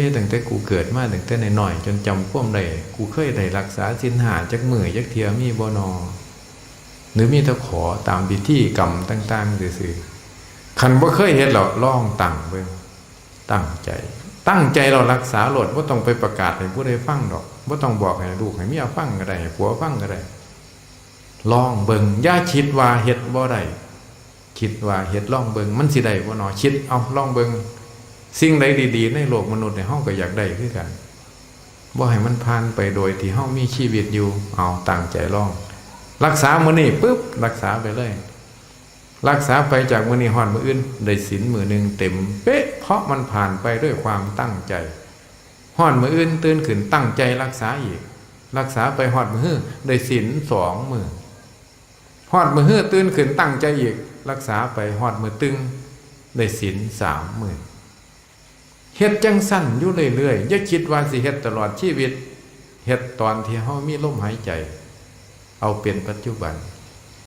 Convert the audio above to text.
ເອີ ຕັ້ງແຕ່ກູເກີດມາ ຕັ້ງແຕ່ນ້ອຍໆ ຈົນຈຳຄວາມໄດ້ ກູເຄີຍໄດ້ຮັກສາສິນຫ້າຈັກມື້ຈັກເທື່ອມີບໍ່ນໍ? ຫຼືມີແຕ່ຂໍຕາມພິທີກຳຕ່າງໆຊື່ໆ? ຄັນບໍ່ເຄີຍເຮັດແລ້ວ ລອງຕັ້ງເບິ່ງ ຕັ້ງໃຈ ຕັ້ງໃຈແລ້ວຮັກສາໂລດ ບໍ່ຕ້ອງໄປປະກາດໃຫ້ຜູ້ໃດຟັງດອກ ບໍ່ຕ້ອງບອກໃຫ້ລູກໃຫ້ເມຍຟັງກໍໄດ້ ໃຫ້ຜົວຟັງກໍໄດ້ ລອງເບິ່ງ ຢ່າຄິດວ່າເຮັດບໍ່ໄດ້ ຄິດວ່າເຮັດລອງເບິ່ງ ມັນຊິໄດ້ບໍ່ນໍ? ຄິດເອົາ ລອງເບິ່ງ ສິ່ງໃດດີໆ ໃນໂລກມະນຸດນີ້ ເຮົາກໍຢາກໄດ້ຄືກັນ ບໍ່ໃຫ້ມັນຜ່ານໄປໂດຍທີ່ເຮົາມີຊີວິດຢູ່ ເອົາ ຕັ້ງໃຈລອງ ຮັກສາມື້ນີ້ປຶບ ຮັກສາໄປເລີຍ ຮັກສາໄປຈາກມື້ນີ້ຮອດມື້ອື່ນ ໄດ້ສິນມື້ໜຶ່ງເຕັມເປະ ເພາະມັນຜ່ານໄປດ້ວຍຄວາມຕັ້ງໃຈ ຮອດມື້ອື່ນຕື່ນຂຶ້ນ ຕັ້ງໃຈຮັກສາອີກ ຮັກສາໄປຮອດມື້ຮືໄດ້ສິນສອງມື້ ຮອດມື້ຮືຕື່ນຂຶ້ນຕັ້ງໃຈອີກ ຮັກສາໄປຮອດມື້ຕຶ່ງໄດ້ສິນສາມມື້ ເຮັດຈັ່ງຊັ້ນຢູ່ເລື້ອຍໆ ຢ່າຄິດວ່າຊິເຮັດຕະຫຼອດຊີວິດ ເຮັດຕອນທີ່ເຮົາມີລົມຫາຍໃຈ ເອົາເປັນປັດຈຸບັນ